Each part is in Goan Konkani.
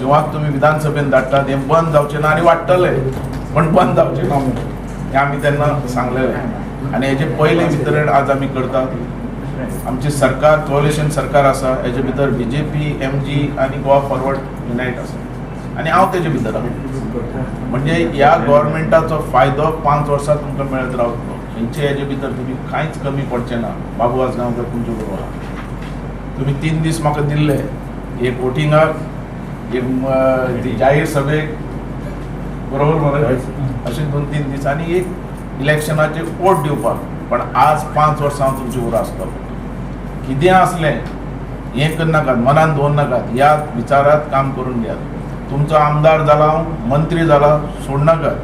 शिंवाक तुमी विधानसभेन धाडटात, हें बंद जावचें ना आनी वाडटलें, पण बंद जावचें ना म्हणून हें आमी तेन्ना सांगलेलें. आनी हेजें पयलें वितरण आज आमी करतात. आमचें सरकार कोalition सरकार आसा. हेजे भितर बीजेपी, एमजी आनी गोवा फॉरवर्ड युनायट आसा आनी हांव तेजे भितर आहा. म्हणजे ह्या गव्हर्मेंटाचो फायदो 5 वर्सां तुमकां मेळत रावतलो. खंयचे हेजे भितर तुमी कांयच कमी पडचें ना. बाबू आजगांवकर तुमचे बरोबर आहा. तुमी 3 दीस म्हाका दिल्ले, एक वोटिंगाक, एक ती जाहीर सभेक, बरोबर मरे? अशें 2-3 दीस आनी एक इलेक्शनाचे वोट दिवपाक. पण आज 5 वर्सां हांव तुमचे बरोबर आसतलो. कितें आसलें हें करनाकात, मनान दवरनाकात, ह्या विचारात, काम करून घेयात. तुमचो आमदार जाला हांव, मंत्री जाला, सोडनाकात.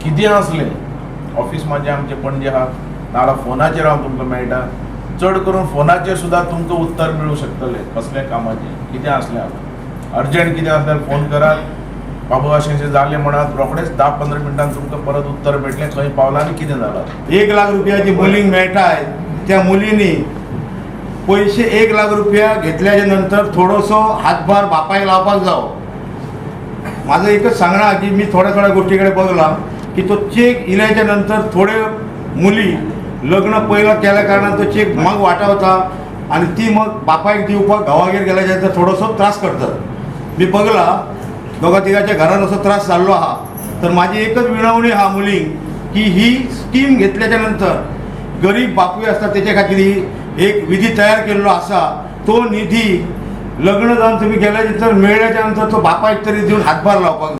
कितें आसलें, ऑफीस म्हाजें आमचें पणजे आहा, नाजाल्यार फोनाचेर हांव तुमकां मेळटा. चड करून फोनाचेर सुद्दां तुमकां उत्तर मेळूं शकतलें. कसल्या कामाचें कितें आसलें, आतां अर्जंट कितें आसल्यार फोन करात, बाबू अशें अशें जालें म्हणात, रोखडेच 10-15 मिनटान तुमकां परत उत्तर मेळटलें, खंय पावलां आनी कितें जालां. 1 लाख रुपयाची मुलींक मेळटाय, त्या मुलींनी पयशे 1 लाख रुपया घेतल्याच्या नंतर थोडोसो हातभार बापायक लावपाक जावो. माझं एकच सांगणं की मी थोड्या थोड्या गोष्टीकडे बघला की तो चेक इल्याच्या नंतर थोडे मुली लग्न पहिलं केल्या कारणान तो चेक मग वाटावता आणि ती मग बापायक दिवपाक घोवागेर गेल्याच्या नंतर थोडोसो त्रास करतात. मी बघला, दोघा तिघाच्या घरात असो त्रास जाल्लो आहा. तर माझी एकच विनवणी आहा मुलींक की ही स्कीम घेतल्याच्या नंतर गरीब बापूय आसता तेच्या खातीर ही एक विधी तयार केल्लो आसा. तो निधी लग्न जावन तुमी गेल्याच्या नंतर मेळ्ळ्याच्या नंतर तो बापायक तरी दिवन हातभार लावपाक.